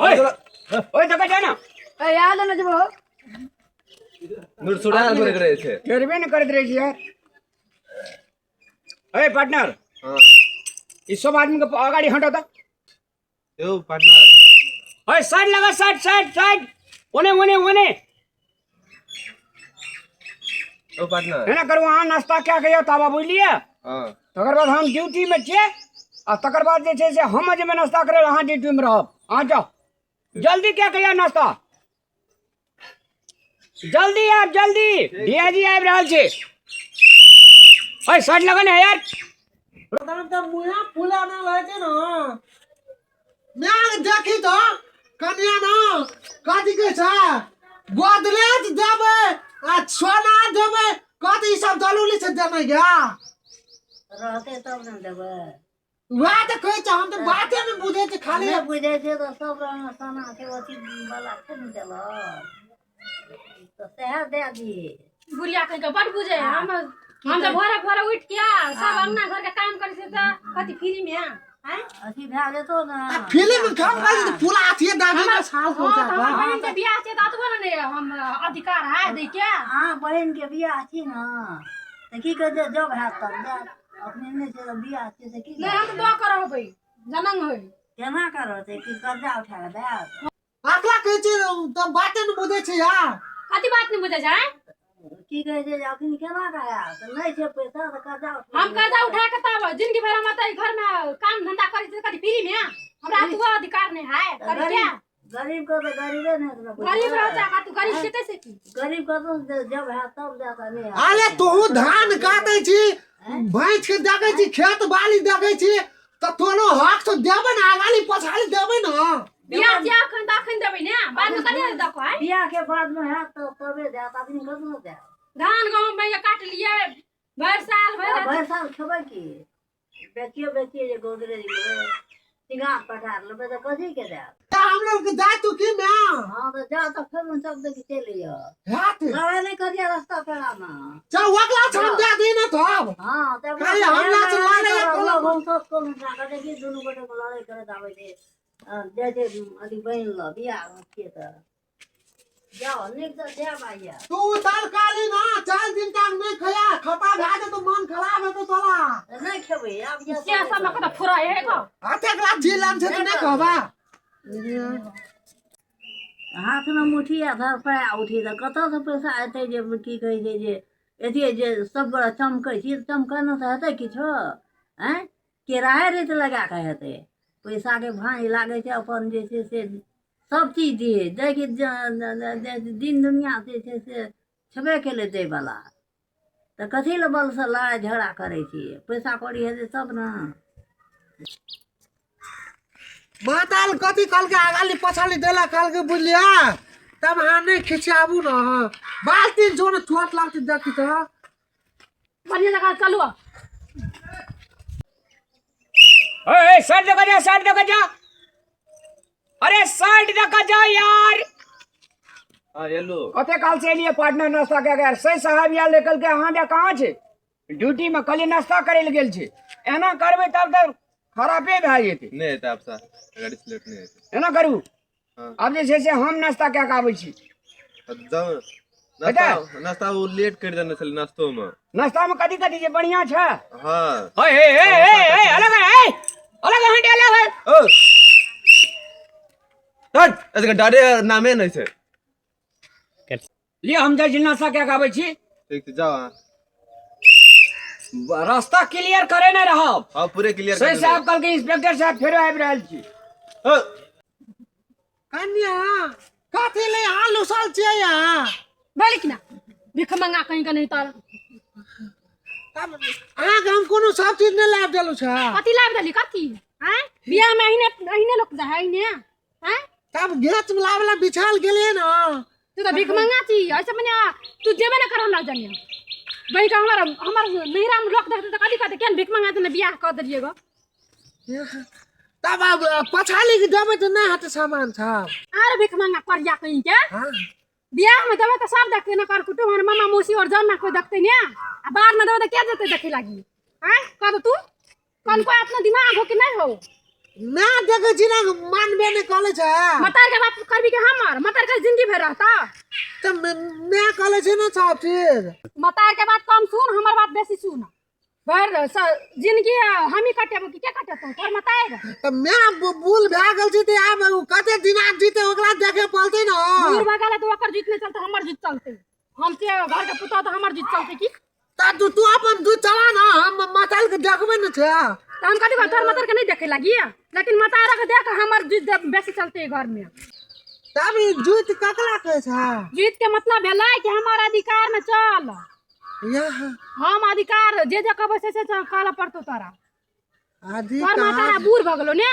ओए ओए देखै छै ने। ए याद ने जबो। नुरसुड़ाल करैत रहै छै। टेरबे ने करैत रहै छै यार। ए पार्टनर। हाँ। ई सब आदमी के अगाडि हटो त। यौ पार्टनर। ओए साइड लगा, साइड साइड साइड, ओने ओने ओने। यौ पार्टनर। एना करू, अहाँ नाश्ता कए के आउ ताबा, बुझलियै? हाँ। तकर बाद हम ड्यूटी में छियै आ तकर बाद जे छै से हम जेबै नाश्ता करै लए, अहाँ ड्यूटी में रहब। अहाँ जाउ जल्दी कए के आउ नाश्ता, जल्दी आब जल्दी, डीआईजी आबि रहल छै। ओए साइड लगा ने यार। तहन तऽ मुँहे फुला नहि रहै छै ने। माय देखी तऽ कनिया ने कथी कहै छै, गोदरेज देबै आ सोना देबै, कथी ई सब जरूरी छै देने गे? रहतै तब ने देबै। वएह तऽ कहै छै, हम तऽ बाते नहि बुझै छी खाली। नहि बुझै छै तऽ सब रंग सोना छै, अथी वाला छै ने देलक तऽ सएह दए दियै। बुढ़िया कहि के बड बुझे। हम तऽ भोरे भोरे उठि के सब अंगना घर के काम करै छियै तऽ कथी फ्री में आँय? अथी भए जेतौ ने। आ फिल्म काम करै छै पूरा अथिये दादी ने साल हँ हो तऽ हमर बहिन के बियाह छै तऽ अतबो ने नहि हम अधिकार है दै के। अहाँ बहिन के बियाह छी ने तऽ की कहै छै, जब हैत तब देत, अखनी नहि छै तऽ बियाह छै तऽ की नहि, हम तऽ दऽ के रहबै जनंग होइ। केना करतै की कर्जा उठा कऽ देत? अकला कहै छै तऽ बाते नहि बुझै छै यार। कथी बात नहि बुझै छै? की कहै छै जे अखनी केना कऽ हैत, नहि छै पैसा तऽ कर्जा उठा। हम कर्जा उठा के तब जिंदगी भर हम एतऽ घर में काम धंधा करै छियै, कथी फ्री में? हमरा अतबो अधिकार नहि है करै के? गरीब के तऽ गरीबे नहि हेतै ने। गरीब रह जा, तू गरीब केते से की? गरीब के तऽ जब हैत तब देत, नहि हैत। अरे तोहू धान काटै छी, भैंस के देखै छी, खेत बाली देखै छी, तऽ तोरो हक तऽ देबै ने, अगाली पछाड़ी देबै ने। बियाह छियै अखन तऽ अखन देबै ने, बाद में कथी देखो आँय? बियाह के बाद में हैत तऽ तबे देत, अखनी कतनो देत? धान गहूम भैया काट लियै भरि साल भरि। भरि साल खेबै की? बेचियो बेचियो जे गोदरेज लेबै, सिंगार पठार लेबै तऽ कथी के देत? तऽ हम लोग के जाय तू की मैं? हाँ तऽ जा तऽ फेर सब देख चलि अइअ। हैत। लड़ाइ नहि करियै रस्ता पेड़ा मे। चल ओकरा छान दे दी ने तब। हाँ तऽ खाली हमरा से लड़ाइ कोनो वंशो कोनो देखी दुनू गोटे के लड़ाइ करैत आबै छै, जाइ छै अथी बहिन लग बियाह छियै तऽ जाओ नीक तऽ जायब आइया। तू तरकारी ना 4 दिन तक नहीं खाया, खपा भए जेतौ, मन खराब हेतौ तोरा। नहि खेबै आब। से सब में कतऽ फुरा हे गो। अतेक ला चिलन छै तऽ नहि कहबा। हाथमे मुट्ठी आ धरफड़ा उठी तऽ कतऽसँ पैसा एतै जे की कहै छै जे अथिए जे सब गोटा चमकै छी, चमकने से हेतै किछो? आँय, किराये रेट लगा कऽ हेतै? पैसाके भाँज लागै छै। अपन जे छै से सब चीज दियै दैके दिन दुनिआ जे छै से छेबे केलै दैवला, तऽ कथी लए बलसँ लड़ाइ झगड़ा करै छियै? पैसा कौड़ी हेतै तब ने। माताल कथी कहलकै, अगाली पछाली देला कहलकै, बुझलियै? तब अहाँ नहि खिसियाबू ने, बाल्टीन जो ने चोट लागतै देखी तऽ। बढ़िया जगह चलू। ए साइड देखा जा, साइड देखा जा, अरे साइड देखा जा यार। हाँ एलो। कते काल से एलियै पार्टनर नाश्ता कए के, सही साहब आयल निकल के, अहाँ जे कहाँ छै ड्यूटी में? कहलियै नाश्ता करै लए गेल छै। एना करबै तब तऽ खराबे भए जेतै। नहि हेतै आब सा गाड़ी से लेट नहि हेतै। एना करू। हाँ। आब जे छै से हम नाश्ता कए के आबै छी। जाउ नाश्ता। नाश्ता ओ लेट करि देने छलै नाश्तो में। नाश्ता में कथी कथी छै? बढ़िया छै? हाँ। हे हे हे हे हे, अलग है, अलग हट, अलग है। ओ हट, ऐसे डरे नामे नहि छै। लिअ, हम जाइ छी नाश्ता कए के आबै छी। ठीक छै, जाउ अहाँ। रास्ता क्लियर करे नहि रहब। हाँ, पूरे क्लियर। से साहब कहलकै इंस्पेक्टर साहब फेरो आबि रहल छी। कन्या कथी ले आलू साल छियै अहाँ? भेल कि ना भिख मंगा कहीं के नहीं तर। तब अहाँके हम कोनो सब चीज नहि लाबि देलहुँ छै। कथी लाबि देली कथी? आँय, बियाह में अहिने अहिने लोक जाइ है अहिने? आँय? तब गेच लाबे ला बिछाल गेलियै ने। तू तऽ भिख मंगा छी, ऐसे मने तू जेबे ना कर हमरा जनिया बही के। हमर हमर नैहरा में लोक देखते तऽ कथी कहते? केहन भिख मंगा देने बियाह कऽ देलियै गो। तब आब पछाली के देबै तऽ नहि हेतै सामान सब। आर भिख मंगा करिया कहीं के। हाँ। बियाह में देबै तऽ सब देखते ना, कर कुटुम हमर मामा मौसी और जन ना कोई देखते ने, आ बाद में देबै तऽ के जेतै देखे लागी? आँय, कह दे तू कौन कोई अपना दिमाग हो कि नहीं हो? ना देखै छी ना मानबे नहि करै छै। मतार के बात करबी के हमर मतार के जिंदगी भर रहता। तऽ मैं करै छै ने सब चीज। मतार के बात कम सुन, हमर बात बेसी सुन। भर जिंदगी हम ही कटेबो कि के कटेतो तोर मतार? तऽ मैं बुल भए गेल छी तऽ आब ओ कते दिन आब जीते ओकरा देखे पड़तै ने। दूर भऽ गेल तऽ ओकर जीत नहि चलते, हमर जीत चलते। हम से घर के पुतोह तऽ हमर जीत चलते की? तऽ तू अपन दूध चला ना, हम मताल के देखबे ने छै। तऽ हम कथी तोर मतार के नहीं देखे लागी, लेकिन मतार के देख हमर जीत बेसी चलते घर में। तब ई जूत ककरा कहै छै? जीत के मतलब भेलै कि हमर अधिकार में चल। यहाँ हम अधिकार जे जे कहबै से से कहऽ पड़तौ तोरा। अधिकार तोर मातारा बूढ़ भऽ गेलौ ने,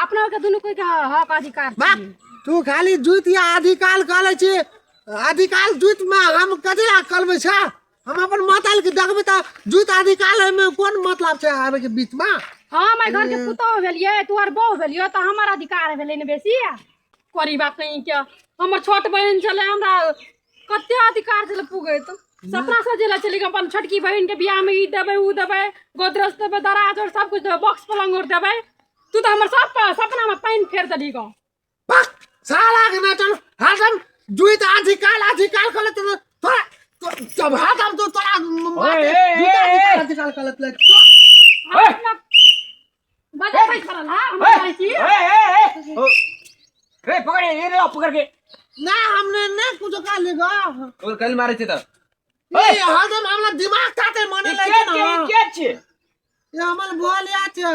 अपना के दुनू कोई के हक अधिकार बा, छै। तू खाली जूत या अधिकार कहले छी, अधिकार जूत में हम कथी ला करबै छै? हम अपन माताल के देखबै तऽ जूत अधिकार एहिमे कोन मतलब छै आबे के बीच में? हम एहि घर के पुतोह भेलियै, तू आर बहू भेलियै, तऽ हमर अधिकार भेलै ने बेसी। करी बात कहीं के हमर छोट बहिन छलै, हमरा कते अधिकार छलै पुगैत। सपना सजेले छलै कि अपन छोटकी बहिन के बियाह में ई देबै ऊ देबै, गोदरेज देबै, दराज और सब कुछ देबै, बॉक्स पलंग और देबै। तू तऽ हमर सब सपना में पानि फेर देलही गो। बस साला के ना चल हरदम जुइत अधिकार अधिकार करत तोरा जब हरदम तो तोरा ओए, ए, जुइत ए, अधिकार ए। अधिकार करत ले तो। ओए। बजे पैसा पड़ल हा हम ए, जाइ छी। ए, ए, ए। ओ ए, पकड़, ये लो, पकड़ के। ना हमने ना कुछ कर लेगा। और कल मारे छै तऽ। ए हरदम हमरा दिमाग ताते मने ई लगे के ना। छियै, ई के छियै? ये हमर बोलिया छै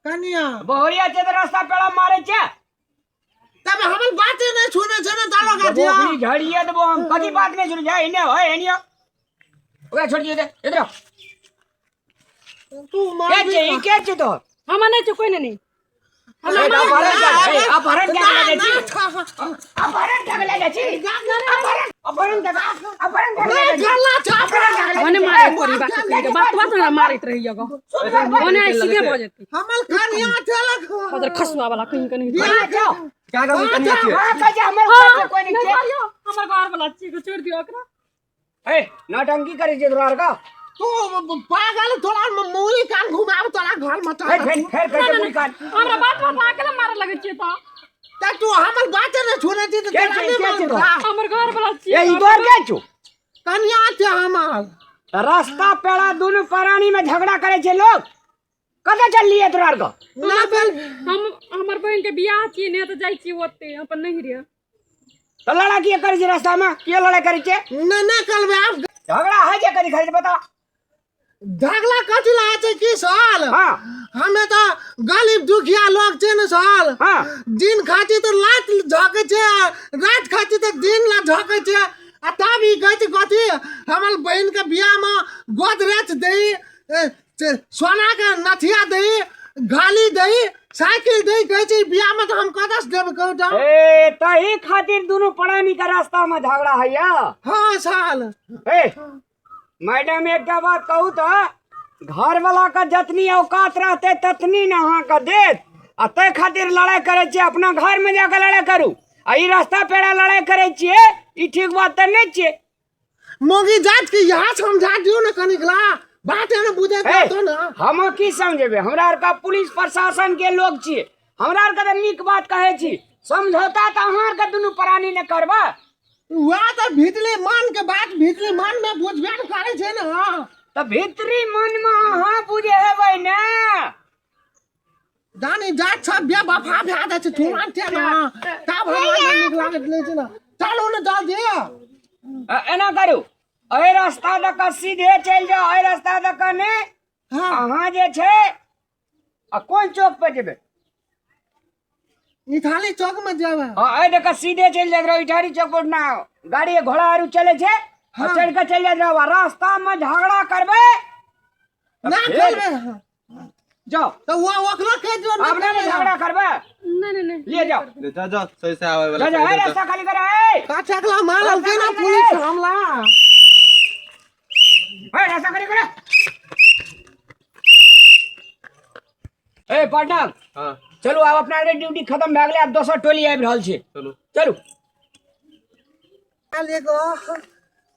कनिया। बहुरिया छै तऽ रास्ता पेड़ा मारे छै। तब हमर बाते नहीं सुने छै ने दालो गाथिया। ओकरी झड़िए देबो हम, कथी बात नहीं सुने जाय एने होय एने। ओकरा छोड़ दियो इधर आओ। तू मार के छै, ई के छै तोहर? हमर नहि छै कोई नहि। ए, अपहरण क्या, ए, अपहरण क्या लए जाइ छी? अपहरण क्या लए जाइ छी? अपहरण, अपहरण क्या, अपहरण क्या लए जाइ छी? गल्ला छै अपहरण क्या लए जाइ ओने छी? मारे कोरी बात कहीं बात बात हमरा मारैत रहिए गो। ओने आई सीधे भऽ जेतै। हमर कनिया चलक उधर खसुआ वाला कहीं कहीं। कनिया छौ? का का कनिया छियै? हाँ, कहै छै हमर घर छै, कोई नहि नहि छै। मारियौ, हमर घर वाला छियै, छोड़ि दियौ ओकरा। ए, नौटंकी करै छै तोरा आर का? तू पागल, तोरा मुरी कान घुमाब तोरा घर में फेर फेर फेर कहै छै मुड़ी कान। हमरा बात बात आके मारे लगै छियै तऽ। त तू हमर बात नहीं सुनै छी तऽ के तोरा छै, नहि के छै मालूम तोरा? छौ। हमर घर वाला छियै। ए, ई तोहर के छौ? कनिया छै हमर। रास्ता पेड़ा दुनू प्राणी में झगड़ा करे छै लोग। कतऽ चललियै तोरा आर के? ना भेल। हम हमर बहिन के बियाह छियै ने तऽ जाइ छी ओते अपन नहिरे। तऽ लड़ाई किया करै छै रास्ता में? किया लड़ाई करै छै? ना ना करबै आब। झगड़ा होइ छै कथी खाली बता। झगड़ा कथी ला छै की साल? हाँ। हमे तऽ गरीब दुखिया लोग छै ने साल। हाँ। दिन खाती तऽ रात झकै छै, रात खाती तऽ दिन ला झकै छै। आ तब ई कहै छै कथी हमर बहिन के बियाह में गोदरेज दही, सोना के नथिया दही, गाली दही, साइकिल दही, कहै छै बियाह में तऽ हम कतऽ से देबै कहू तऽ? ए, तही खातिर दुनू प्राणी के रास्ता में झगड़ा होइया। हाँ साल। ए, मैडम एकटा बात कहू तऽ घर वाला के जतनी औकात रहते ततनी ने अहाँके देत, आ तै खातिर लड़ाई करै छियै। अपना घर में जाके लड़ाई करू, आ ई रास्ता पेड़ा लड़ाई करै छियै, ई ठीक बात तऽ नहि छियै। मोगी जात के यहाँ समझा दियौ ने कनिकला, बात एना बुझै हे, तो ना। हम की समझेबै? हमरा आर के पुलिस प्रशासन के लोग छियै, हमरा आर के तऽ नीक बात कहै छी। समझौता तऽ अहाँ आर के दुनू प्राणी ने करबै। वएह तऽ भीतरी मन के बात भीतरी मन में बुझबे ने करै छै ने। तऽ भीतरी मन में अहाँ बुझेबै ने। जानी जात सब बेवफा भए जाइ छै तुरन्ते ने, तब हमरा नहि नीक लागैत रहै छै ने। चलू ने जल्दी। एना करू, एहि रास्ता दऽ कऽ सीधे चलि जाउ, एहि रास्ता दऽ कऽ नहि। हाँ। अहाँ जे छै आ कोन चौक पर जेबै? इठाली चौक में जेबै। हाँ, एहि दऽ कऽ सीधे चलि जाइत रहू, इठारी चौक पर ना गाड़ी घोड़ा आरू चलै छै, हाँ। चढ़ि कऽ चलि जाइत रहू। आ रास्ता में झगड़ा करबै ना फेर? करबै। जाओ। तऽ वो ओकरो कहि दियौ अपने ने ने झगड़ा करबै। नहीं नहीं नहीं। लिए जाओ। ले जा जा, सही से आवे वाला। जा जा, सही ए, से रास्ता खाली कर, ए। काटकला मारल के ना पुलिस हमला। ए, रास्ता खाली कर। ए पार्टनर। हाँ। चलू आब अपना आरके ड्यूटी खत्म भए गेलै, आब दोसर टोली आबि रहल छै। चलू। चलू।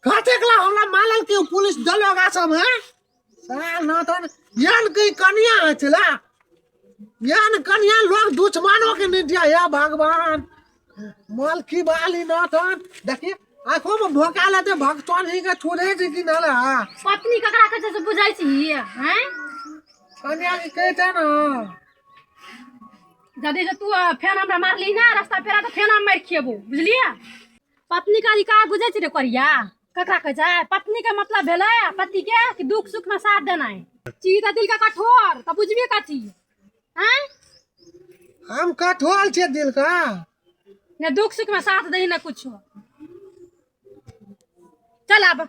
काटकला हमला मारल के पुलिस दरोगा सब है। साल ना तो यान के कनिया है छला। यान कन्या लोग दुश्मनों के नहीं दिया या भगवान मालकी बाली ना तन देखिए आंखों में भोका लेते भगवान ही के छुड़े जी की नाला पत्नी ककरा कहै छै से बुझै छी हैं कन्या के कहते ना जदि से तू फेन हमरा मारली ना रास्ता फेरा तऽ फेन हम मारि खेबो बुझलियै पत्नी के अधिकार बुझै छी रे कोरिया ककरा कहै छै पत्नी के मतलब भेलै पति के कि दुख सुख में साथ देनाइ छी तऽ दिल के कठोर तऽ बुझबे कथी हैं हम कठोर छे दिल का ने दुख सुख में साथ दही ने कुछो चल आब।